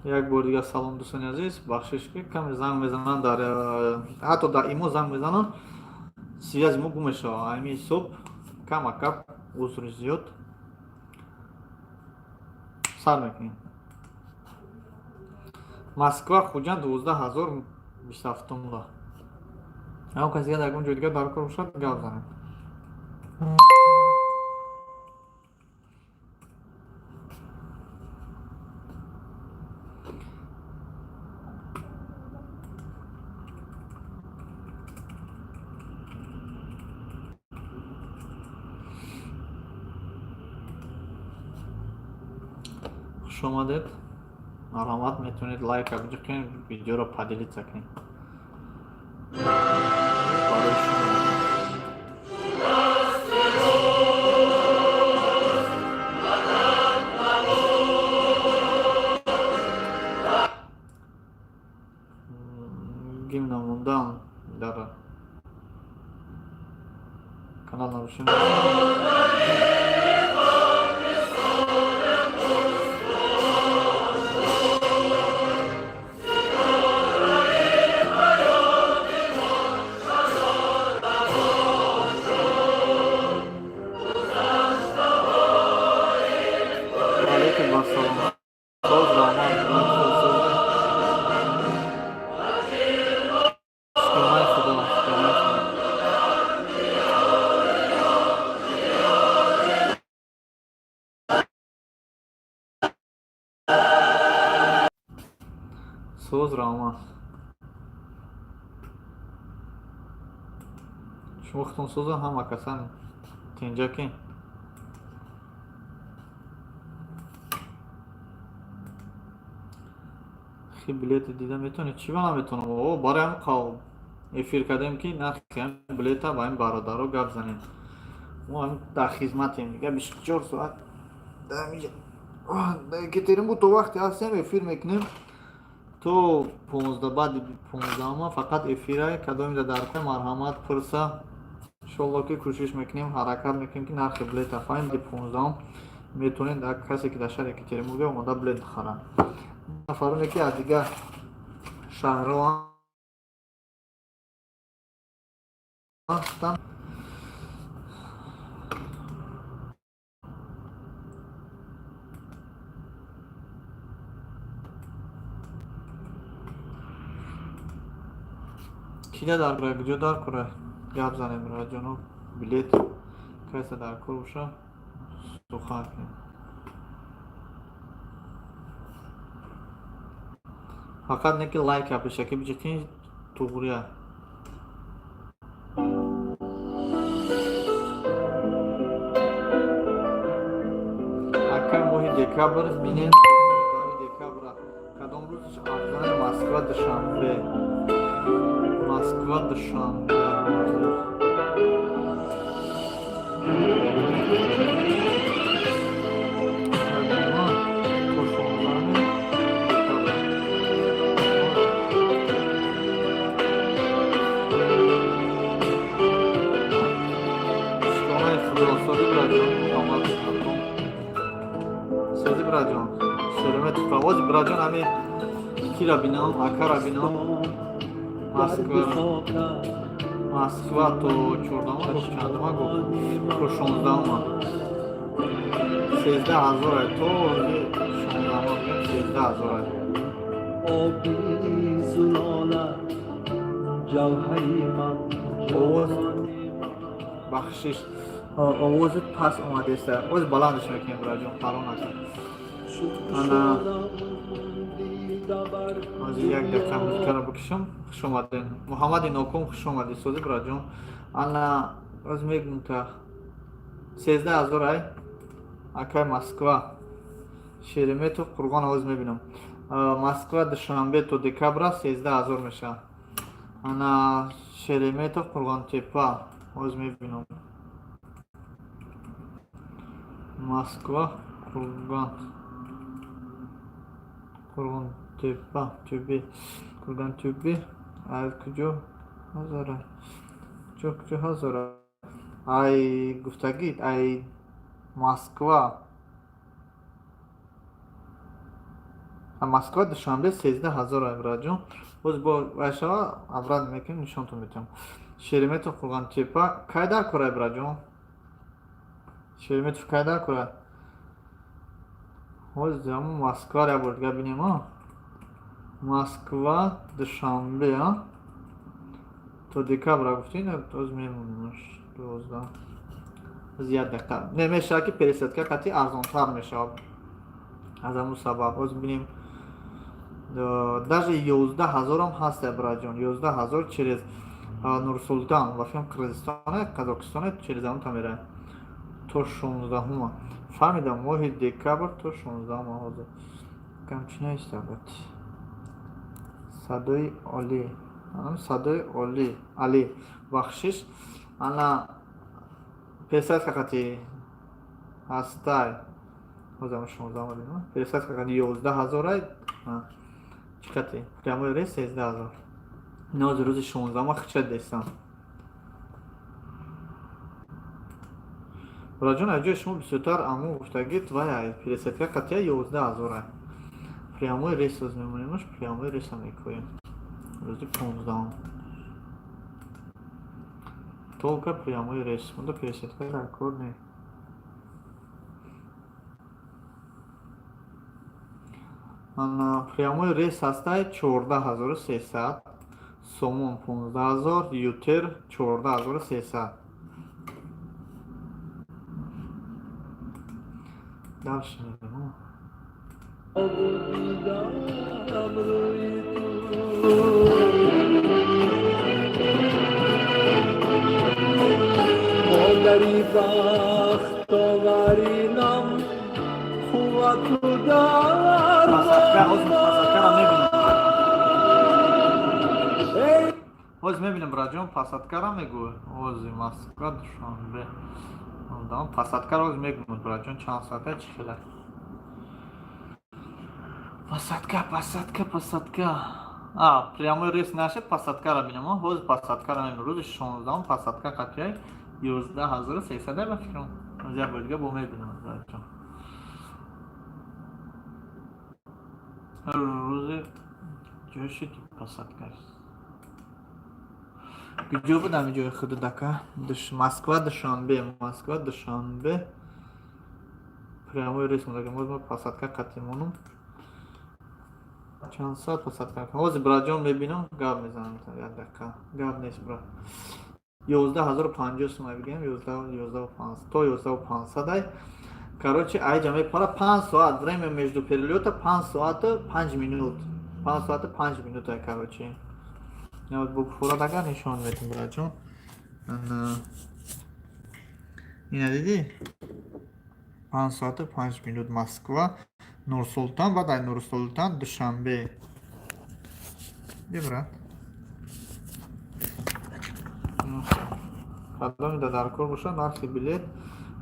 Як бор дигар салом, дӯстони азиз. Бахшиш, ки каме занг мезананд, дар ҳатто дар имо занг мезананд, связи мо гум мешавад. Ҳамин ҳисоб камакап узри зиёд. Сар мекунем. Москва, Хуҷанд 12 000, 27-умда. Ягон каси дигар, ягон ҷои дигар дар кор бошад, гап занем. Хуш омадед, марҳамат, метавонед лайка биҷиқед, видеоро поделиться кунед. Барои шумо гимна мондаам дар канал нарушем. Алейкум ассалом. Соз, раҳмат, соз. Шукронаи Худо, шукронаи Худо. Соз, раҳмат. Шумо худтон соза, ҳама касан тинҷаки? Хи, билети дида метавонед? Чӣ ба наметавонам? О, барои ҳам қавм эфир кардем, ки нархи ҳам билета ба ин бародаро гап занем. Мо ҳам дар хизматем дига, 24 соат дар ҳамиҷа, дар Екатеринбург то вақте ҳастем, эфир мекунем то 15, баъди 15-ма фақат эфира. Кадомида дар кор, марҳамат, пурса. Иншолло, ки кӯшиш мекунем, ҳаракат мекунем, ки нархи билета фаҳмем. Ди 15-ум метавонед, касе ки дар шаҳри Екатеринбург омода, билет бихаранд. Нафароне ки аз дигар шаҳрҳо ҳастанд. Кида дар кора, куҷо дар кора, гап занем, раҷоно. Билет касе дар кор боша, сухан кунем. Фақат не ки лайка пешакӣ биҷиқин, туғрия. Акай, моҳи декабр бинем, декабра кадом рӯзш арзане? Москва, Душанбе, Москва, Душанбе. То 16 декабр. Шукронаи Худо. Сози, браҷон, Муҳаммад Атом. Сози, браҷон, Шереметов. Ози, браҷон, ҳами кира бинам, акара бинам. Москва, Москва то 14-ма гуфт, чандума гуфт? То 16-ума 13 ҳазора, то 16-ума бигем, 13 ҳазора. Оби зулола ҷавҳари ман. Овоз, бахшиш, овози пас омадеста, оз баландаш мекунем, браҷон, паро накун. Ана ҳозир як дақиқа музикаро бикушам. Хуш омадем, Муҳаммади Ноком, хуш омадӣ. Сози, браҷон. Ана оз мегум, та 13 ҳазор ай, акай. Москва, Шереметов, Қурғон оз мебинам. Москва, Душанбе то декабра 13 ҳазор мешавад. Ана Шереметов, Қурғонтепа оз мебинам. Москва, Қурган, Қурғонтепа, Тюбе, Қурғонтюбе аз куҷо ҳазора, куҷо, куҷо ҳазора? Ай гуфтагӣ, ай Москва. Москва Душанбе 13 000 браҷон. Боз бо вайшава обратно мекунем, нишонтон метиҳам. Шереметов Қурғонтепа кай дар кора, браҷон? Шереметов кай дар кора? Ҳозир ҳамун Москваро як бор дига бинем. А Москва Душанбе, а то декабра гуфтӣ, оз мемонемаш 12. Як дақиқа, не мешавад, ки пересадка қатъи арзонтар мешавад, аз ҳамун сабаб оз бинем. Даже 11 000-ам ҳаст, браҷон, 11 000 через Нурсултан ва филм Қирғизистона, Қазоқистона, через ҳамун меравад то 16-ума. Фаҳмидам, моҳи декабр то 16-ума. Ҳозир камчи нест. Садои олӣ, садои олӣ, али бахшиш. Ана пересадка қати ҳастай. Ҳозир 16-ума бинем. Пересадка қати 11 000-ай, чӣ қати прямой рейс 13 000. Ҳозир рӯзи 16-ума хича дестам. Браҷон, аз ҷои шумо бисёртар аммо гуфтагид, вай пересадка қатия 11 000-ай. Прямой рейс оз мемонемаш, прямой рейса мекоем рӯзи 15-ум. Только прямой рейс монда, пересадка дар кор не. Ана прямой рейс ҳастай 14 300 сомон, 15 000, ЮТэйр 14 300. Дальше мерем. Дидам рӯи ту, модари бахтоваринам, қуввату Посадка, ҳозир посадкаро мебинем. Эй. Ҳозир мебинем, браҷон, посадкаро мегӯ. Ҳозир Москва Душанбе посадкаро ҳозир мегӯм, браҷон, чанд соата, чӣ хела посадка, посадка, посадка. А прямой рейс нашед, посадкаро бинем. Ҳозир посадкаро мебинем. Рӯзи 16-ум посадка қатияй 11 300, ба фикрам. Ҳозир як бор дига бо мебинем, браҷон. Рӯзи ҷойши посадка куҷо буд? Ҳамин ҷои худу дака Москва Душанбе, Москва Душанбе прямой рейс мондагам. Ҳозир мо посадка қатъи монум, чанд соат посадка. Ҳозир, браҷон, мебинам, гап мезанам, як дақиқа. Гап нест, бра. 11 050 сума бигем, 11, 11 то 11 500-ай. Короче, айҷа мепара 5 соат, время между перелёта 5 соату 5 минут, 5 соату 5 минута. Короче, бо фурад агар нишон метем, браҷон. Ина дидӣ, 5 соату 5 минут Москва Нурсултан, баъд ай Нурсултан Душанбе. Ди, брат, кадоми дар кор бошад, нархи билет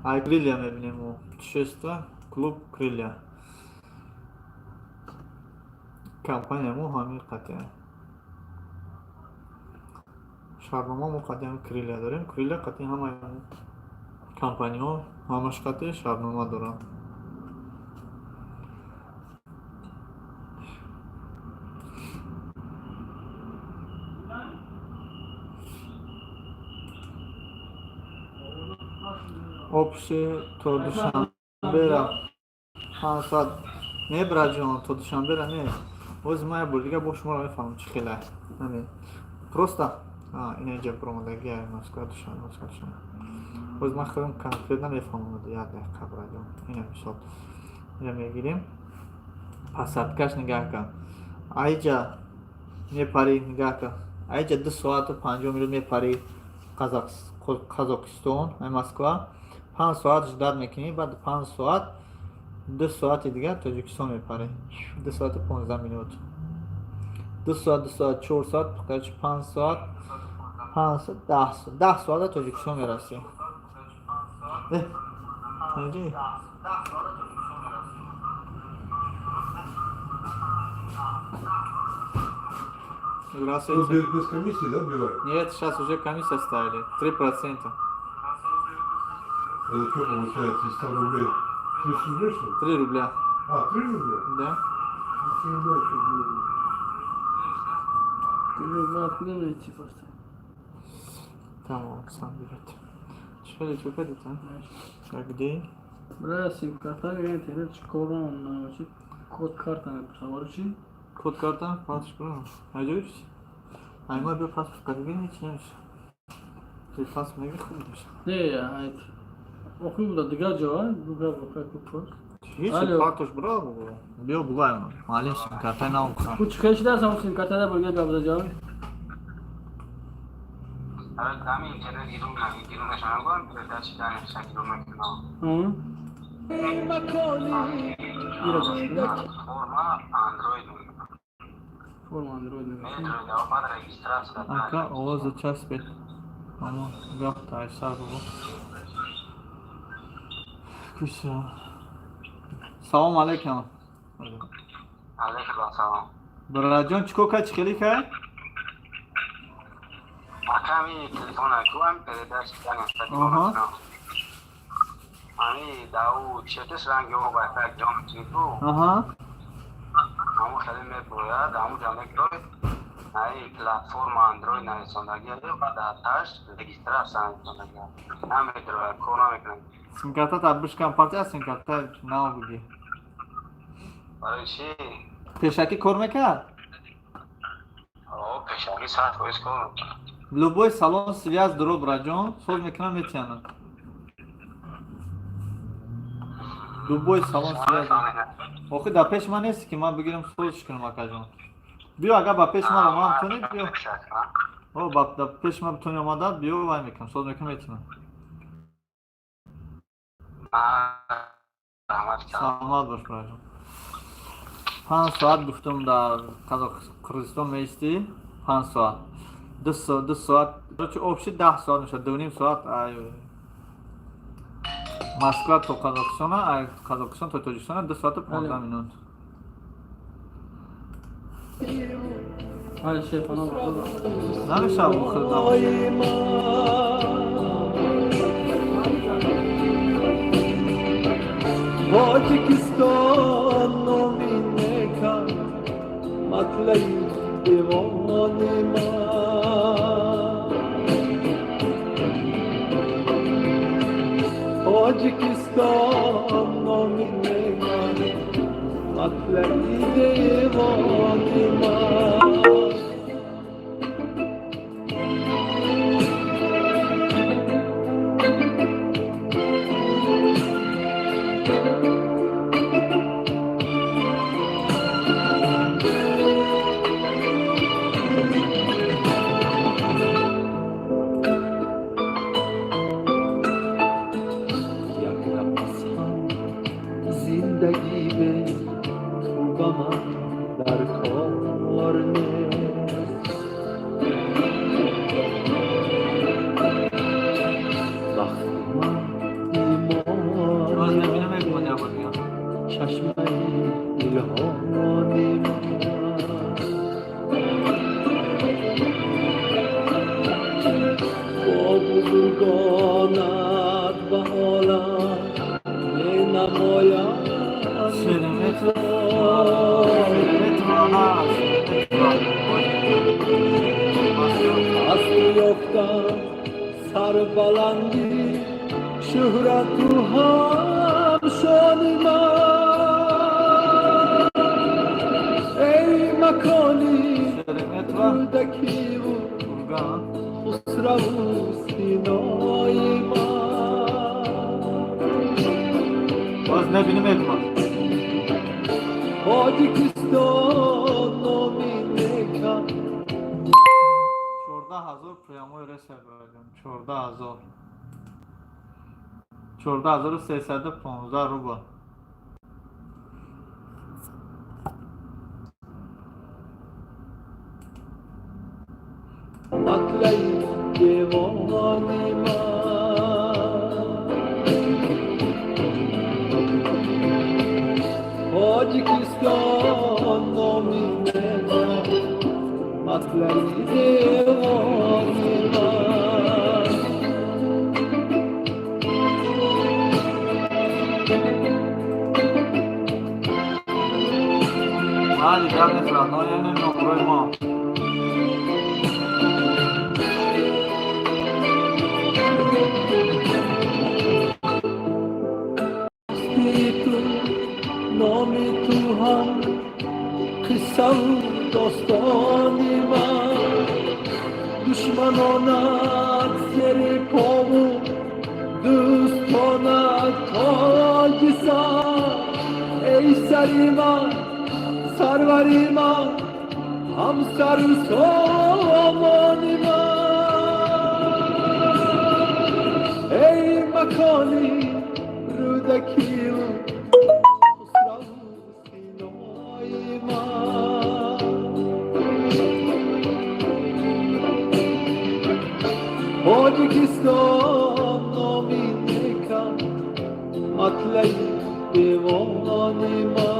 ай Крылья мебинем. Путешества клуб Крылья, компания мо ҳамин қатъия шартнома, мо қатъиан Крылья дорем. Крылья қатъи ҳамаи компаниҳо, ҳамаш қатъи шартнома доранд. Общий то Душанбера 5 соат не, браҷон, то Душанбера не. Ҳозир ман як бор дига бо шуморо мефаҳмам, чӣ хела. Просто ина инҷа биромадагия Москва Душанбе, Москва Душанбе. Ҳозир ман худам конкретно мефаҳмам, як дақиқа, браҷон. Ина мисол, ина мегирем, посадкаш нигаҳ кун, айҷа мепарӣ, нигаҳ кун, айҷа 2 соату 50 минут мепарӣ Қазоқистон, Москва, 5 соат ждать мекунӣ, баъд 5 соат, 2 соати дигар Тоҷикистон мепарӣ, 2 соату 15 минут, 2 соат, 2 соат, 4 соат, короче, 5 соат, 5 соат, 10 соата Тоҷикистон мерасӣ. Э, Здравствуйте. Ну, без комиссии, да, бывает? Нет, сейчас уже комиссия ставили. 3%. Это что получается, из 100 рублей? 30 рублей, что ли? 3 рубля. А, 3 рубля? Да. Ты найти просто. Тамом, сам билет. Чӣ хеле чӯ кардита? А где? Бля, сим-карта, интернет, школа, чи код карта мепурсам, барои чӣ? Код карта, паспорт кунам. Айҷоиш? Айма биё, паспорт кардиги ҳеч намеша. Ти паспорт меги, хуб меша. Не, айт. Охи буда дигар ҷо, дуга бока купос. Ҳеч. Алло. Партош бра, биё бугай маълим сим картаи нав кунам. Ку чӣ хел шуда сам сим-карта да бурга гап ҷо? Ҳамин интернет гирун мешавам, передачи данных гирун мекунам. Макони Форма Android. Форма Android мегӯяд. Android, баъд регистрация. Ака, овоза часпед. Амо гап тайсар бобо. Куша. Салом алейкум. Алейкум ассалом. Бираҷон, чӣ кор кард, чӣ хеле кард? Ака, ҳами телефон акуам передачи данных. Ҳами дау четеш ранги о байфай ҷом ту. Ҳаму хеле мебояд, ҳаму ҷа мегирод. Ай платформа Android нависондагӣ, баъд таш регистрация нависондагӣ. Намедрояд, кор намекунад. Симкарта табишкан партия, симкарта нав буги. Барои чӣ? Пешакӣ кор мекард? О, пешакӣ 100% кор мекунад. Любой салон связь дуро, браҷон, соз мекунам, метиянад. Любой салон связь. Охи, дар пеш ман нести, ки ман бигирам, созш кунам, акаҷон. Биё, агар ба пеш ман омадам тунӣ, биё. О, ба дар пеш ман тунӣ омада, биё, вай мекунам, соз мекунам, метиянам. Саломат бош, браҷон. 5 соат гуфтум, дар Қирғизистон меистӣ 5 соат. 2 соат, 2 соат, общий 10 соат мешавад, 2,5 соат ай Москва то Қазоқистона, ай Қазоқистон то Тоҷикистона 2 соату 15 минут. Ҳали шеф ана. Намешавад бухел. Ой ман Тоҷикистон номи некам матлаи девони ман Тоҷикистон номи некам матлаи девони ман. Як нафас ҳам зиндагӣ бе ту ба ман дар кор нест. Бахти ман Боз имони мебинам, ман мегумон як бор дигар. Чашмаи илҳоми ман бо бузургонат ба олам менамояд. Шереметьево, Шереметьево, Шереметьево. Аз ту ёфтам сарбаландӣ, шӯҳрату ҳам шони ман, эй макони Шереметьево, Рӯдакиву Курган. Хусраву Синои ман. Боз мебинем, мегумон. Тоҷикистон номи некам. 14 000 прямой рейс, браҷон, 14 000, 14 315 рубл. Матлаи девони ман Тоҷикистон номи некам матлаи девони ман. Майли, гап нест, родной, яъне номрои мо. Ту, номи ту ҳам қиссаву достони ман, душманонат зери пову дӯстонат тоҷи сар. Эй сари ман, сарвари ман, ҳамсару сомони ман, эй макони Рӯдакиву Хусраву Синои ман. Тоҷикистон, номи некам, матлаи девони ман.